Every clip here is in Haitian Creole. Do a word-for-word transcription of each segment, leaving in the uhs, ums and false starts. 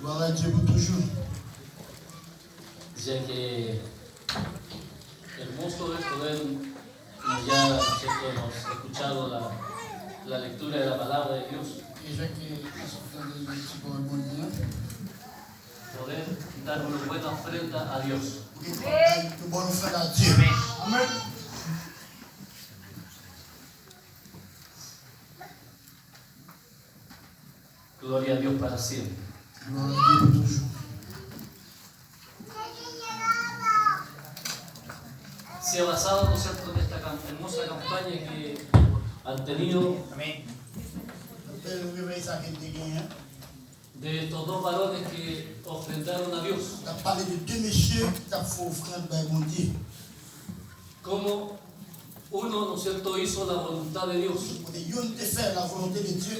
Gloria a Dios por tu. Ya que hermoso es poder, como ya, ¿cierto?, hemos escuchado la, la lectura de la palabra de Dios. E jan ke nou sot tande yon ti pawòl Bondye a, poder dar una buena ofrenda a Dios. Pou ke nou kapab bay yon bon ofrann a Dye. Amen. Gloria a Dios para siempre. Gloria a Dios por tu. Se ha basado, ¿no es cierto?, en esta cam- hermosa campaña que han tenido. Amén. Bèl revèy sa ke n te genyen. De estos dos varones que ofrendaron a Dios. N ap pale de de mesye ki t ap fè ofrann bay Bondye. Como uno, ¿no es cierto?, hizo la voluntad de Dios, kote youn te fè la volonté de Dieu,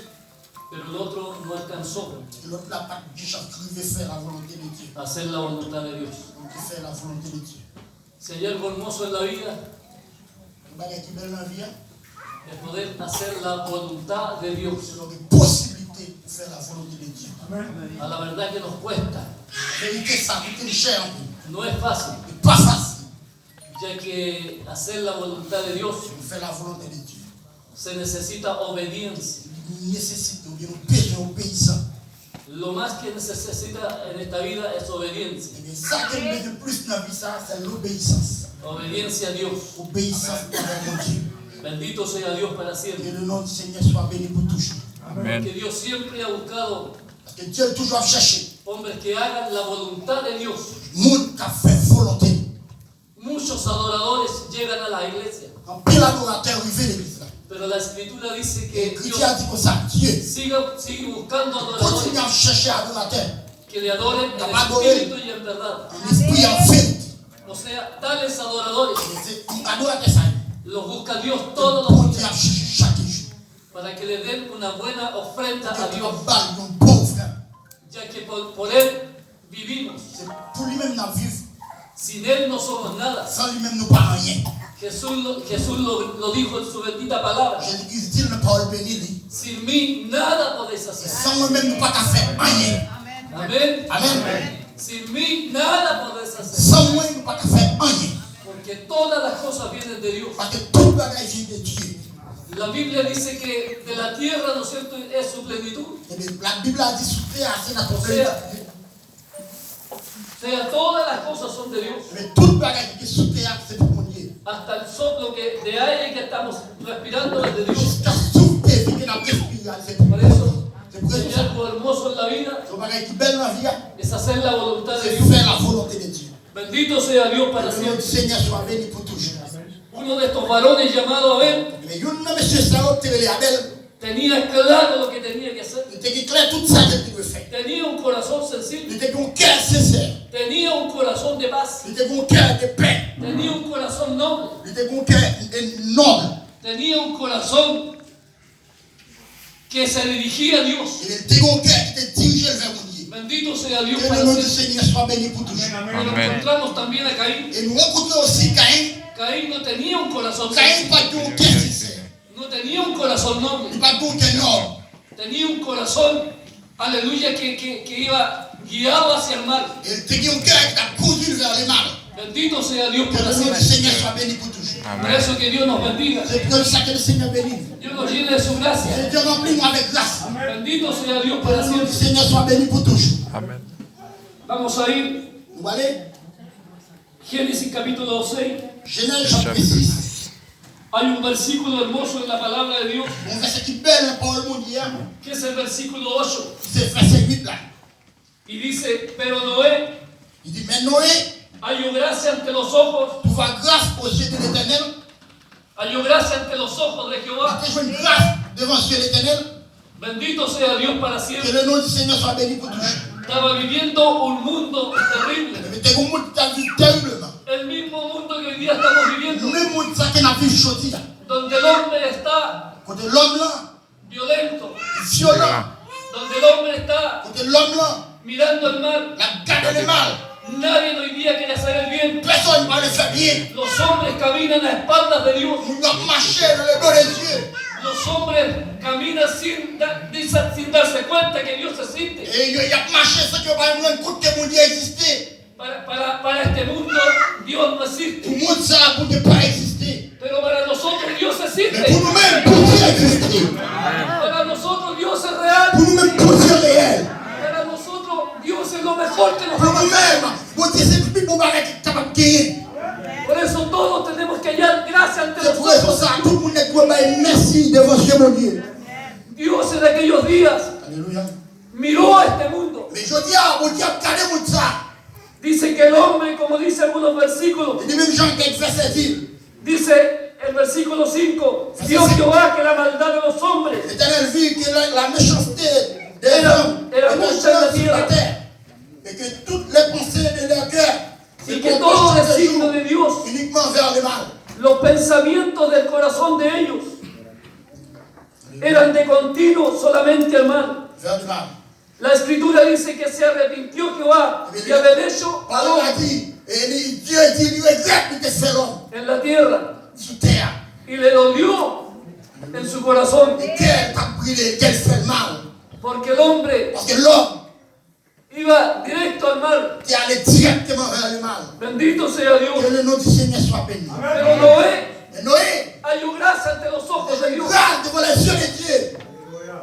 pero el otro no alcanzó, e lòt la pa t gen chans rive fè la volonté de Dieu. A hacer la voluntad de Dios. Pou te fè la volonté de Dieu. Si hay algo hermoso en la vida, yon bagay ki bèl nan vi a, es poder hacer la voluntad de Dios, se lè w gen posiblite pou fè la volonté de Dieu. A la verdad que nos cuesta. Verite, sa koute n chè anpil. No es fácil. Se pa fasil. Ya que hacer la voluntad de Dios, pou fè la volonté de Dieu, se necesita obediencia. Li nesesite oubyen nou bezwen obeyisan. Lo más que necesita en esta vida es obediencia. Ebyen, sa ke nou bezwen plis nan vi sa a, se lobeyisans. Obediencia a Dios. Obeyisans anvè Bondye. Bendito sea Dios para siempre. Que le nom du Seigneur soit béni pour toujours. Amén. Porque Dios siempre ha buscado, paske Dye toujou ap chèche, hombres que hagan la voluntad de Dios, moun k ap fè volonte. Muchos adoradores llegan a la iglesia. Anpil adoratè rive legliz la. Pero la escritura dice que Ekriti a di konsa, Dye sigue, sigue buscando adoradores, kontinye ap chèche adoratè, que le adoren en espíritu y en verdad. K ap adore l an espri, an verite. O sea, tales adoradores, e se adoratè sa yo, los busca Dios todos los días, Bondye ap chèche chak jou, para que le den una buena ofrenda a Dios, pou yo kapab ba l yon bon ofrann. Ya que por, por él vivimos. Se pou li menm n ap viv. Sin él no somos nada. San li menm nou pa anyen. Jesús lo, Jesús lo, lo dijo en su bendita palabra. Jezi Kris di l nan pawòl beni li. Sin mí nada podéis hacer. San mwen menm nou pa ka fè anyen. Amén. Amén. Sin mí nada podéis hacer. San mwen nou pa ka fè anyen. Porque todas las cosas vienen de Dios. Paske tout bagay vin de Dye. La Biblia dice que de la tierra, ¿no es cierto?, es su plenitud. Ebyen, la Bib la di sou tè a se nan pwopriyete. Sea, todas las cosas son de Dios. Ebyen, tout bagay ki gen sou tè a se pou Bondye. Hasta el soplo que, de aire que estamos respirando es de Dios. Jiska souf de vi ke n ap respire a se pou Bondye. Por eso, si hay algo hermoso en la vida, se yon bagay ki bèl nan vi a, es hacer la voluntad de Dios, se fè la volonte de Dye. Bendito sea Dios para siempre. Que le nom du Seigneur soit béni pour toujours. Uno de estos varones llamado Abel, ebyen, youn nan mesye sa yo te rele Abèl. Tenía claro lo que tenía que hacer. Li te gen klè tout sa ke l te dwe fè. Tenía un corazón sencillo. Li te gen yon kè sensè. Tenía un corazón de paz. Li te gen yon kè de pè. Tenía un corazón noble. Li te gen yon kè, e, nòb. Tenía un corazón que se dirigía a Dios. E li te gen yon kè ki te dirije l vè Bondye. Bendito sea Dios para siempre. Que le nom du Seigneur soit béni pour toujours. Amén. Pero encontramos también a Caín. E nou rankontre osi Kayen. Caín no tenía un corazón sencillo. Kayen pa t gen yon kè sensè. No tenía un corazón noble. Li pa t gen yon kè nòb. Tenía un corazón, aleluya, que, que, que iba guiado hacia el mal. E li te gen yon kè ki t ap kondui l vè lemal. Bendito sea Dios para siempre. Que le nom du Seigneur soit béni pour toujours. Amén. Por eso que Dios nos bendiga. Se pou sa ke le Senyè beni nou. Dios nos llene de su gracia. Ke Dye ranpli nou avèk gras. Bendito sea Dios para siempre. Que le nom du Seigneur soit béni pour toujours. Amén. Vamos a ir. Nou ale. Génesis capítulo seis. Jenèz chapit sis. Hay un versículo hermoso en la palabra de Dios, yon vèsè ki bèl nan pawòl Bondye a, que es el versículo ocho. Se vèsè uit la. Y dice, pero Noé, li di, men Noé, halló gracia ante los ojos, trouva grâce aux yeux de l'Éternel. Halló gracia ante los ojos de Jehová. Li te jwenn gras devan zye Letènèl. Bendito sea Dios para siempre. Que le nom du Seigneur soit béni pour toujours. Estaba viviendo un mundo terrible. Ebyen, te gen yon mond ki t ap viv teribleman. El mismo mundo que hoy día estamos viviendo. Menm mond sa ke n ap viv jodi a. Donde el hombre está, kote lòm lan, violento, vyolan. Donde el hombre está, kote lòm lan, mirando el mal, l ap gade lemal. Nadie hoy día quiere hacer el bien. Pèsonn pa vle fè byen. Los hombres caminan a espaldas de Dios. Moun yo ap mache nan ledo de Dye. Los hombres caminan sin, da- sin darse cuenta que Dios existe. E yo, y ap mache san ke yo pa menm rann kont ke Bondye egziste. Para, para, para este mundo, Dios no existe. Pou mond sa a, Bondye pa egziste. Pero para nosotros, Dios Men existe. Pou nou menm, Bondye egziste. Para nosotros, Dios es real. Pou nou menm, Bondye reyèl. Para nosotros, Dios es lo mejor que nos Pou ha nou pasado. Menm, Bondye se pi bon bagay ki kapab genyen. Por eso todos tenemos que hallar gracia ante Se pou rezon nosotros. Sa a, tout moun nèt dwe bay mèsi devan zye Bondye. Dios en aquellos días Alelouya. Miró a este mundo. Men jodi a, Bondye ap gade mond sa. Dice que el hombre, como dice algunos versículos, Li di menm jan kèk vèsè di. Dice el versículo cinco: Vio Jehová que la maldad de los hombres Letènèl vi ke la, la mechanste de era, zòm era mucha en la sou la tierra, tè. E ke tout le panse de lè kè y que todo designio de Dios, inikman vè le mal. Los pensamientos del corazón de ellos eran de continuo solamente al mal. Vè le mal. La escritura dice que se arrepintió Jehová de haber hecho al Pawòl la hombre. Di, e li, Dye di li regrèt li te fè lòm En la tierra sou tè a. Y le dolió en su corazón E kè l t ap brile, kè l fè l mal. Porque el hombre Paske lòm iba directo al mal. Te ale dirèkteman vè le mal. Bendito sea Dios. Ke le non di Senyè swa beni. Pero Noé Men Noye, halló gracia ante los ojos de se Dios. Gras devan lè zye de Dye.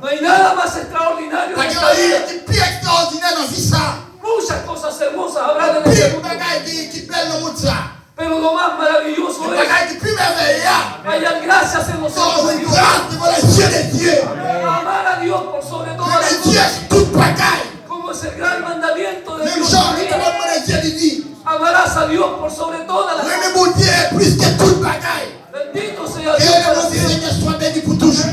No hay nada más extraordinario Pa en gen esta anyen vida. Ki pi ekstraòdinè nan vi sa. Muchas cosas hermosas habrá en este Pil mundo. Bagay ki, ki bèl nan mond sa. Pero lo más maravilloso Men es bagay ki pi mèvèye a, hallar gracias en los se w ojos de jwenn Dios. Gras devan lè zye de Dye. Amar a Dios por sobre todas Renmen las Dye cosas. Sou tout bagay. Como es el gran mandamiento de Menm Dios jan también. Kòmandman de Dye li di. Amarás a Dios por sobre todas las cosas. Renmen Bondye plis ke tout bagay. Bendito sea Ke Dios le para non di siempre. Senyè swa beni pou toujou.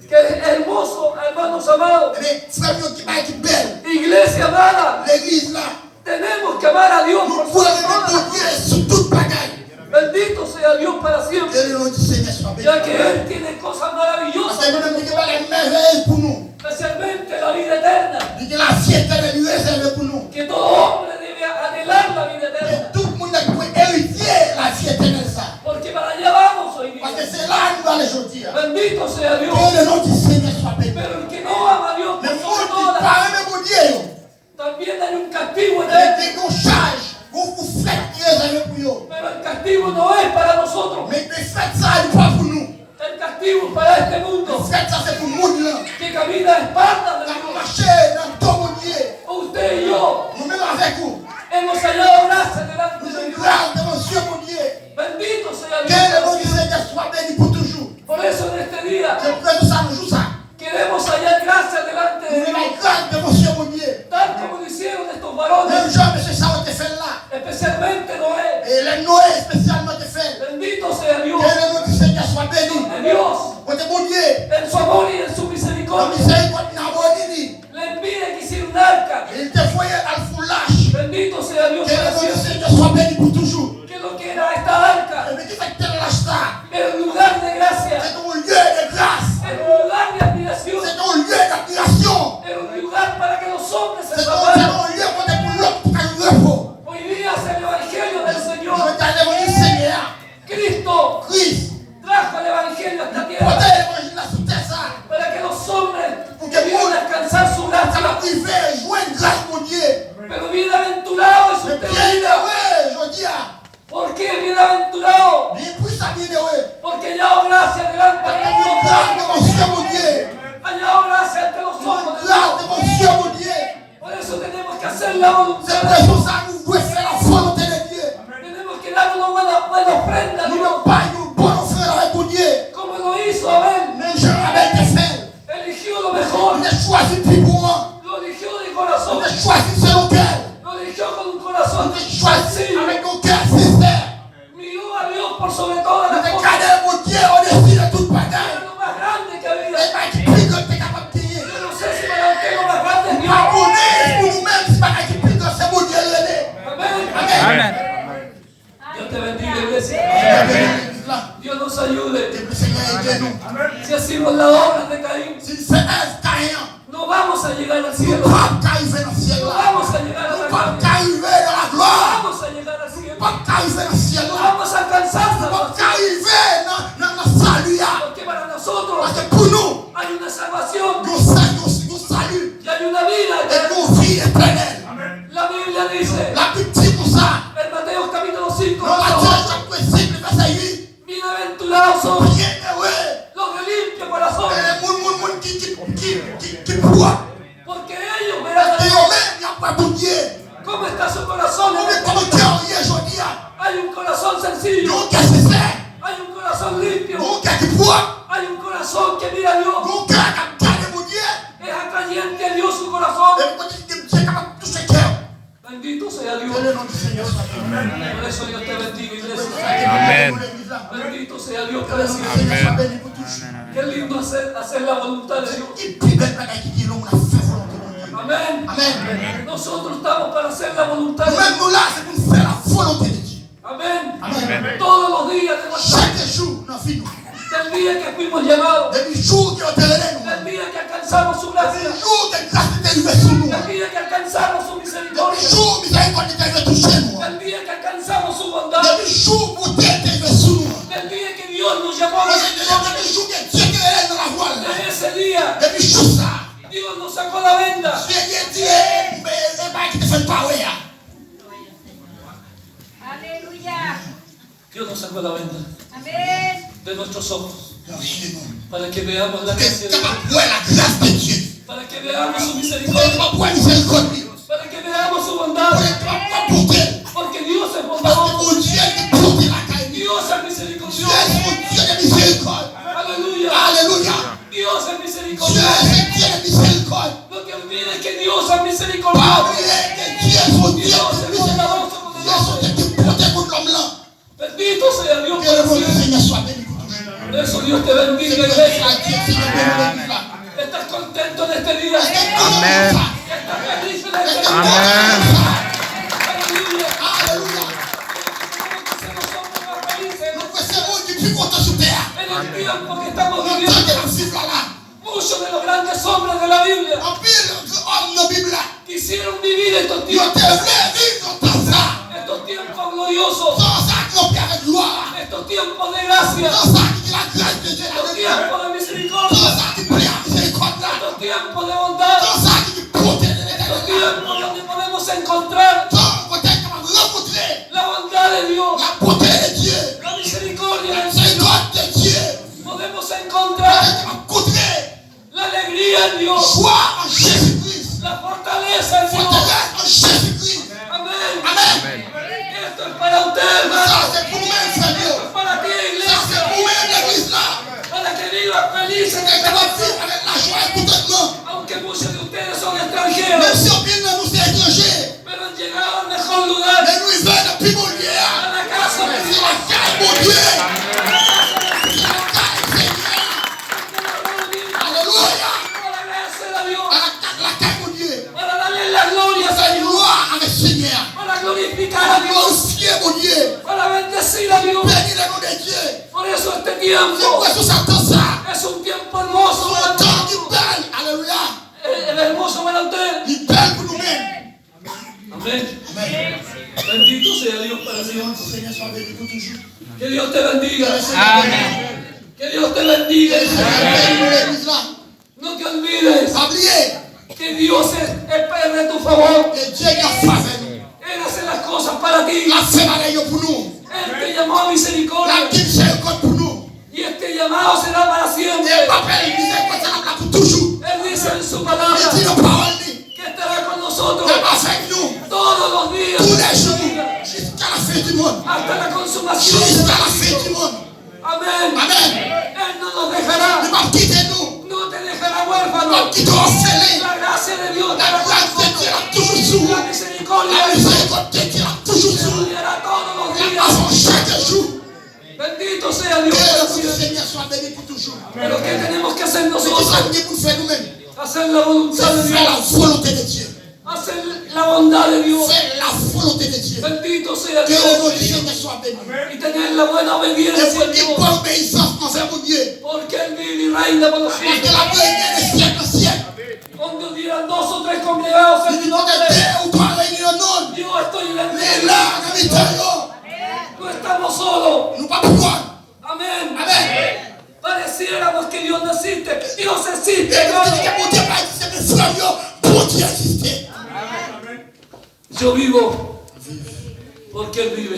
Qué hermoso, hermanos amados. Ebyen, frè m yo, ki bagay ki bèl. Iglesia amada, Legliz la, tenemos que amar a Dios nou por dwe sobre renmen todas las Bondye sou tout bagay. Bendito sea Dios para siempre. Ke le non di Senyè swa beni. Ya que Él tiene cosas Paske maravillosas, nou menm li gen bagay mèvèye pou nou. Especialmente la vida eterna. Li gen lavi etènèl li rezève pou nou. Que todo hombre debe anhelar la vida Men eterna. Tout moun nèt dwe eritye lavi etènèl sa. Porque para allá vamos hoy día. Paske se la nou ale jodi a. Bendito sea Dios. Ke le non di Senyè swa beni. Pero el que no ama a Dios por Men sobre moun ki todas pa las renmen Bondye yo, también hay un castigo en gen él. Gen yon chaj, gen yon fèt ki rezève pou yo. Pero el castigo no es para nosotros. Men, men fèt sa a li pa pou nou. El castigo es para este mundo Fèt sa se pou moun lan. Que camina a espaldas de K ap Dios. Mache nan do Bondye. Usted y yo Nou menm avèk ou. Hemos hallado gracia delante Nou de jwenn Dios. Gras devan zye Bondye. Bendito sea Ke le Dios non por di siempre. Senyè swa beni pou toujou. Por eso en este día Se pou rezon sa, nan jou sa, queremos hallar gracia delante nou de vle bay Dios, gras devan zye Bondye. Tal como lo hicieron estos varones, Menm jan mesye sa yo te fè l la. Especialmente Noé. E lè Noye espesyalman te fè l. Bendito sea Dios. Ke le non di Senyè swa beni. Que Dios, Kote Bondye, en su amor y en su nan misericordia, mizerikòd li nan boni li, le envíe que hiciera un arca. e li te voye al fè yon lach. Bendito sea Dios Ke le para non di siempre. Senyè swa beni pou toujou. Que lo que era esta arca Ebyen, ki fè k te lach sa? Era un lugar de gracia. Se te yon lye de gras. Era un lugar de admiración. Se te yon lye d'admirasyon. Era un lugar para que los hombres se Se te yon, se te salvaran. Yon lye kote pou lòm te ka jwenn repo. Hoy día es el Evangelio del Señor. Jodi a, levanjil Senyè a. Cristo Kris trajo el Evangelio a esta tierra pote levanjil la sou tè sa a. Para que los hombres Pou ke pudieran moun alcanzar su gracia. Kapab rive jwenn gras Bondye. Pero bienaventurado es Men usted. byenere jodi a. ¿Por qué bienaventurado? Byen pou sa byenere. Porque halló gracia delante Paske de ou jwenn gras Dios. devan zye Bondye. Halló gracia ante los Ou jwenn ojos de gras Dios. Devan zye Bondye. Por eso tenemos que hacer la Se voluntad pou de rezon Dios. Sa a nou dwe fè la volonté de Dieu. Tenemos que dar una buena, buena ofrenda a Nou Dios. Dwe bay yon bon ofrann avèk Bondye. Como lo hizo Abel. Menm jan Abèl te fè l. Eligió lo mejor. Li te chwazi pi bon an. Lo eligió de Li corazón. Te chwazi selon kè l. Lo eligió con un corazón Li te chwazi sencillo. Avèk yon kè sensè. Miró a Dios por sobre todas Li las te cosas. Gade Bondye odesi de tout bagay. Era lo más grande que había. E bagay ki pi gran ki te kapab genyen. Yo no sé si para usted lo más grande es Nou Dios. pa konnen pou nou menm si bagay ki pi gran se Bondye l rele. Amén. Amèn. Dios te bendiga, iglesia. Bondye beni legliz la. Dios nos ayude. Ke Senyè ede nou. Si hacemos la obra de Caín, Si n fè èv Kayen an, no vamos a llegar al nou cielo. p ap ka rive nan syèl No la. vamos a llegar a Nou la p ap gloria. ka rive nan No laglwa. vamos a llegar al cielo. Nou p ap ka rive nan syèl No la. vamos a alcanzar Nou p ap la ka rive nan, nan, nan Wè Bondye. ¿Cómo está su corazón? Kòman, kòman kè w ye jodi a? Hay un corazón sencillo. Yon kè sensè. Hay un corazón limpio. Yon kè ki pwòp. Hay un corazón que mira a Dios. Yon kè k ap gade Bondye. Es atrayente a Dios su corazón. E kote ki Bondye kapab touche kè w. Bendito sea Dios. Que le nombre del Señor sea bendito. Por eso Dios te bendiga, iglesia. Amèn. Bendito sea Dios para siempre. Amèn. Qué lindo hacer, hacer la voluntad de Dios. Ki pi bèl bagay ki gen lè moun ap fè volonte Bondye. Amén. Amèn. Nosotros estamos para hacer la voluntad de Dios. Nou menm nou la, se pou n fè la volonte de Dye. Amén. Amèn. Todos los días de nuestra vida. Chak jou nan vi nou. Del día que fuimos llamados. Depi jou ke yo te rele nou. Del día que alcanzamos su gracia. Depi jou ke gras li te rive sou nou. Del día que alcanzamos su misericordia. Depi jou mizerikòd li te rive touche nou. Del día que alcanzamos su bondad. Depi jou bonte li te rive sou nou. Del día que Dios nos llamó a misericordia. Depi jou ke Dye te rele nou nan lavwa l la. Desde ese día, depi jou sa. Dios nos sacó la venda. Dye, Dye di, e, e, e bagay ki te fè n pa wè a. Alelouya. Dios nos sacó la venda. Amén. De nuestros ojos. Nan je nou. Para que veamos la gracia de Dios. Pou nou kapab wè la gras de Dye. Para que veamos su misericordia. Pou nou kapab wè mizerikòd li. Para que veamos su bondad. Pou nou kapab wè bonte l. Porque Dios es bondadoso. Paske Bondye li bonte lakay li. Dios es misericordioso. Dye se yon Dye de mizerikòd. Aleluya. Aleluya. Dios es misericordioso. Dye se Dye de mizerikòd. No te olvides que Dios es misericordioso. Pa bliye ke Dye se yon Dye de mizerikòd. Dye se yon Dye ki bonte kont lòm lan. Bendito sea Dios para siempre. Que le nombre del Señor soit béni pour toujours. Por eso Dios te bendiga, iglesia. ¿Estás contento en este día? Amén. ¿Estás feliz en este día? Amén. Aleluya. Aleluya. Nosotros somos más felices. Nou kwè se moun ki pi kontan sou tè a. En el tiempo que estamos viviendo. Nan tan ke n ap viv la la. Muchos de los grandes hombres de la Biblia. Anpil gran òm nan Bib la. Quisieron vivir estos tiempos. Yo te vle viv nan tan sa. Estos tiempos gloriosos. Tan sa ki ranpli avèk glwa. Estos tiempos de gracia. Tan sa ki gen lagras de Dye ladan l. Estos tiempos de misericordia. Tan sa ki plen ak mizerikòd la. Estos tiempos de bondad. Tan sa ki gen bonte de Letènèl la. Estos tiempos donde podemos encontrar. Tan kote n kapab rankontre. La bondad de Dios. La bonte de Dye. La misericordia de Dios. Mizerikòd de Dye. Podemos encontrar. Kote n kapab rankontre. La alegría en Dios. Jwa an Jezi Kris. La fortaleza en Dios. Fòterès an Jezi Kris. Amén. Amèn. Esto es para usted, hermano. Sa se pou nou menm, frè m yo. Esto es para ti, iglesia. Sa se pou nou menm, legliz la. Para que viva feliz. Pou nou kapab viv avèk lajwa e kontantman. Aunque muchos de ustedes son extranjeros. Menm si anpil nan nou se etranje. Pero han llegado al mejor lugar. Men nou rive nan pi bon lye a. A la casa de Dios. Se lakay Bondye. Se lakay Senyè a. Alelouya. A la casa de Dios. A la ka-, lakay Bondye. Para darle la gloria al Señor. Glwa avèk Senyè a. Para glorificar a Dios. Glorifye Bondye. Para bendecir a Dios. Beni le non de Dye. Por eso este tiempo. Se pou rezon sa tan sa. Es un tiempo hermoso para nosotros. Se yon tan ki bèl. Alelouya. Eh, es hermoso para usted. Li bèl pou nou menm. Amén. Amèn. Bendito sea Dios para siempre. Que le nombre del Señor soit béni pour toujours. Que Dios te bendiga. Que le Señor bénisse. Amén. Que Dios te bendiga. Que le Señor bénisse legliz la. No te olvides. Pa bliye. Que Dios es, es, es de tu favor. Ke Dye gen favè nou. Él hace las cosas para ti. L ap fè bagay yo pou nou. Él te llamó a misericordia. L ap gen mizerikòd pou nou. Y este llamado será para siempre. E apèl mizerikòd sa ap la pou toujou. Él dice en su palabra. Li di nan pawòl li. Que estará con nosotros. L ap avèk nou. Todos los días. Tou lè jou. Jiska lafen di mond. Hasta la consumación de los siglos. Jiska lafen di mond. Amén. Amèn. Él no nos dejará. Li p ap kite nou. No te dejará huérfano. Li p ap kite w òfelen. La gracia de Dios estará con nosotros. Lagras de Dye l ap toujou sou ou. La misericordia de Dios. Lamizerikòd de Dye l ap toujou sou ou. Nos rodeará todos los días. L ap avè w chak jou. Bendito sea Dios para siempre. Que le nombre del Señor soit béni pour toujours. Pero ¿qué tenemos que hacer nosotros? Men kisa n gen pou n fè nou menm? Hacer la voluntad de Dios. Se fè la volonte de Dye. Hacer la bondad de Dios. Fè la volonte de Dye. Bendito sea Dios. Que le nombre del Señor soit béni. Y tener la buena obediencia a Dios. E pou n gen bòn obeyisans anvè Bondye. Porque Él vive y reina por los siglos. Paske l ap renye de syèk an syèk. Cuando dirán dos o tres congregados en mi nombre, kote de ou twa reyini nan non m, yo estoy en el medio. Li la nan mitan yo. No estamos solos. Nou pa pou kò n. Amén. Amèn. Pareciéramos que Dios no existe. Dios existe, hermano. E nou di ke Bondye pa egziste, men frè m yo, Bondye egziste. Yo vivo porque Él vive.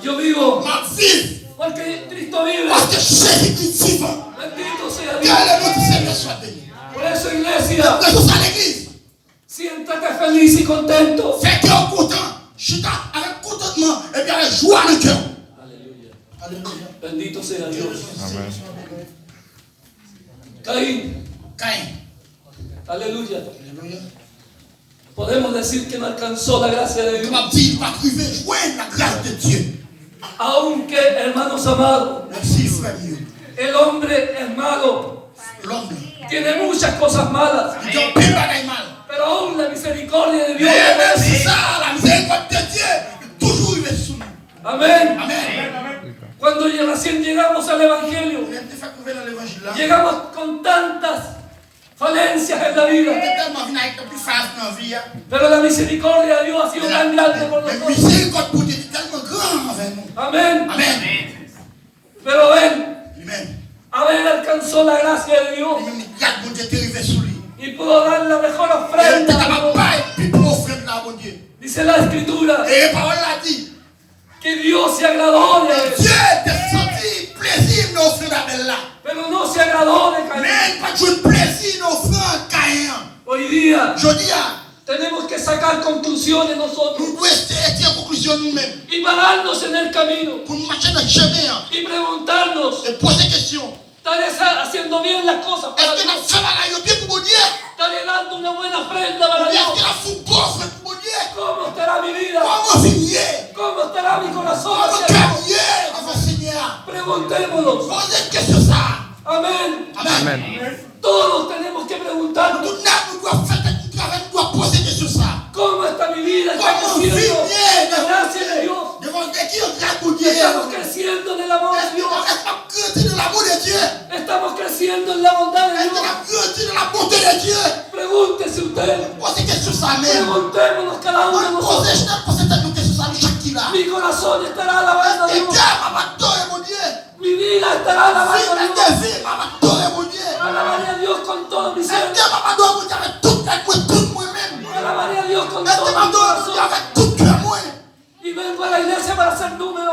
Yo vivo. M ap viv. Porque Cristo vive. Paske Jezi Kris vivan. Bendito sea Dios. Que le nombre del Señor soit béni. Eso, iglesia. Eso sa legliz. Siéntate feliz y contento. Fè kè w kontan. Chita avèk kontantman epi avèk jwa nan kè w. Alelouya. Alelouya. Bendito sea Dios. Amén. Caín. Caín. Aleluya. Aleluya. Podemos decir que no alcanzó la gracia de Dios. Nou kapab di li pa t rive jwenn la gras de Dye. Aunque, hermanos amados, Mèsi, frè m yo. El hombre es malo. Lòm. Tiene muchas cosas malas. Li gen anpil bagay mal. Pero aún la misericordia de Dios. Men menm si sa, la mizerikòd de Dye toujou rive sou nou. Amén. Amèn. Cuando ya recién llegamos al Evangelio, Lè n te fèk rive nan levanjil la, llegamos con tantas falencias en la vida, nou te tèlman vin avèk anpil faz nan vi a. Pero la misericordia de Dios ha sido tan grande por nosotros. Men mizerikòd Bondye te tèlman gran anvè nou. Amén. Amèn. Pero él, Amen. Abel alcanzó la gracia de Dios Li menm li gad Bondye te rive sou li. Y pudo dar la mejor ofrenda. E li te kapab bay pi bon ofrann la Bondye. Dice la Escritura, E pawòl la di, que Dios se agradó de él. Bondye te santi plezi nan ofrann Abèl la. Pero no se agradó de Caín. Men li pa t jwenn plezi nan ofrann Kayen an. Hoy día, Jodi a, tenemos que sacar conclusiones nosotros. Nou dwe eseye tire konklizyon nou menm. Y pararnos en el camino. Pou nou mache nan chemen an. Y preguntarnos, E poze kesyon. ¿Estaré sa- haciendo bien las cosas para Dios? Èske n ap fè bagay yo byen pou Bondye? ¿Estaré dando una buena ofrenda para Dios? Oubyen èske n ap fè yon bon ofrann pou Bondye? ¿Cómo estará mi vida? Kòman vi m ye? ¿Cómo estará mi corazón hacia Dios? Kòman kè m ye anvè Senyè a? Preguntémonos. Poze kesyon sa a. Amén. Amèn. Amén. Todos tenemos que preguntarnos, Tout nèg nou dwe fè tèt nou travay, nou dwe poze kesyon sa a. ¿Cómo está mi vida? ¿Está Kòman vi m creciendo ye en la gracia de Dios? Devan de ki gras Bondye ye? ¿Estamos creciendo en el amor de Dios? Èske n ap grandi nan lanmou de Dye? ¿Estamos creciendo en la bondad de Dios? Èske n ap grandi nan labonte de Dye? Pregúntese usted. Poze kesyon sa a menm. Preguntémonos cada uno de nosotros. Poze, poze tèt nou kesyon sa a, nou chak ki la. ¿Mi corazón estará alabando a Dios? Èske kè m ap adore Bondye? Mi vida estará alabando a Dios. Èske m ap adore Bondye? Alabaré a Dios con todo mi ser. Èske m ap adore Bondye avèk tout tèt mwen, tout mwen menm? Alabaré a Dios con todo mi corazón. Èske m ap adore Bondye avèk tout kè mwen? Y vengo a la iglesia para ser número.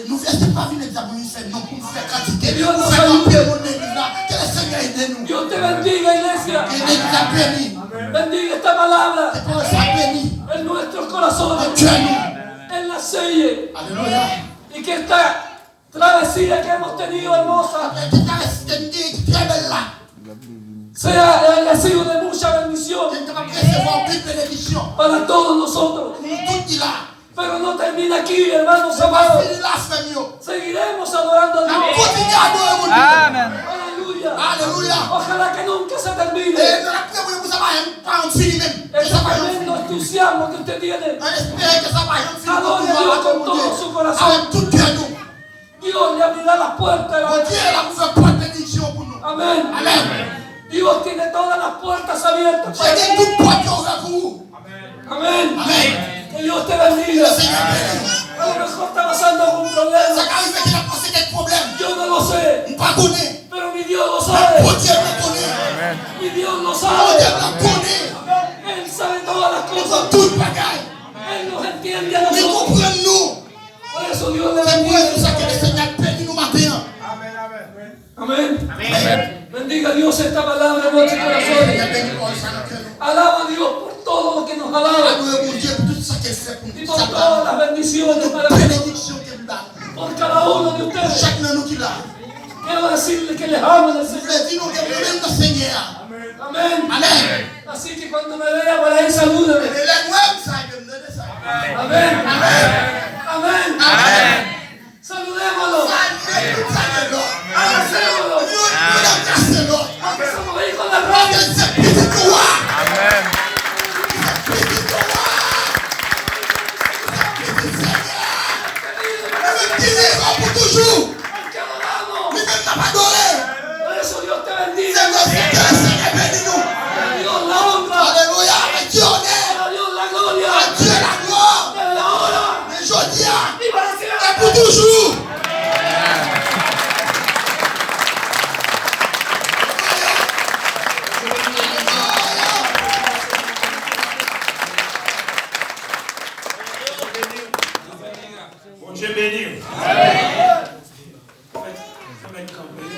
Nou vle se pa vin legliz la pou nou fè non, pou nou fè kantite, pou nou fè anpil moun legliz la. Que le Seigneur ede nou. Dios te bendiga, iglesia. Que legliz la beni. Bendiga esta palabra. Que pawòl sa beni. En nuestros corazones. Nan kè nou. En la selle. Alelouya. Y que esta travesía que hemos tenido hermosa Ki travèse ke n gen ki trè bèl la. Sea, eh, haya sido de mucha bendición Ke n kapab resevwa anpil benediksyon para todos nosotros. Pou nou tout ki la. Pero no termina aquí, hermanos amados. Fini la, frè m yo. Seguiremos adorando a Dios. N ap kontinye adore Bondye. Amèn. Aleluya. Aleluya. Ojalá que nunca se termine. E nou ap priye pou sa pa janm, pa janm fini menm. Ese tremendo entusiasmo que usted tiene. Mwen espere ke sa pa janm fini pou nou adore Bondye. Adore a Dios con todo su corazón. Avèk tout kè nou. Dios le abrirá las puertas de la bendición. Bondye l ap ouvè pòt benediksyon pou nou. Amén. Amèn. Dios tiene todas las puertas abiertas para ti. Bondye gen tout pòt yo ouvè pou ou. Amén. Amèn. Que Dios te bendiga. Ke Senyè beni w. A lo mejor está pasando por un problema. Sa ka rive ke n ap pase kèk pwoblèm. Yo no lo sé. M pa konnen. Pero mi Dios lo sabe. Men Bondye mwen konnen. Amèn. Mi Dios lo sabe. Bondye mwen konnen. Él sabe todas las cosas. Li konn tout bagay. Él nos entiende a nosotros. Li konprann nou. Por eso Dios le bendiga. Se pou rezon sa ke Senyè a beni nou maten an. Amén. Amén. Amén. Bendiga Dios esta palabra en nuestros corazones. Senyè beni pawòl sa nan kè nou. Alaba a Dios por todo lo que nos ha dado. Adore Bondye pou tout sa ke l fè pou nou. Y por todas las bendiciones, maravillas. Tout benediksyon ke l ba nou. Por cada uno de ustedes. Chak nan nou ki la. Quiero decirle que les amo en el Señor. M vle di nou ke m renmen nan Senyè a. Amén. Amèn. Así que cuando me vea por ahí, salúdeme. E lè nou wè m, salye m, tande sa. Amén. Amén. Amén. Amén. Saludémoslo. Salye tout, salye lòt. Abracémoslo. Youn, youn abrase lòt. Porque somos hijos del rey. Paske se pitit ou a. Amèn. Se pitit ou a. Se pitit Senyè a. Li menm ki vivan pou toujou. Li menm n ap adore. Por eso Dios te bendiga. Se pou sa ke Senyè beni nou. A Dios la honra. Alelouya. A Dye onè. A Dios la gloria. A Dye laglwa. Desde ahora. Men jodi a. Y para siempre. E pou toujou. Bondye beni w. Fè, fè nèg kanpe.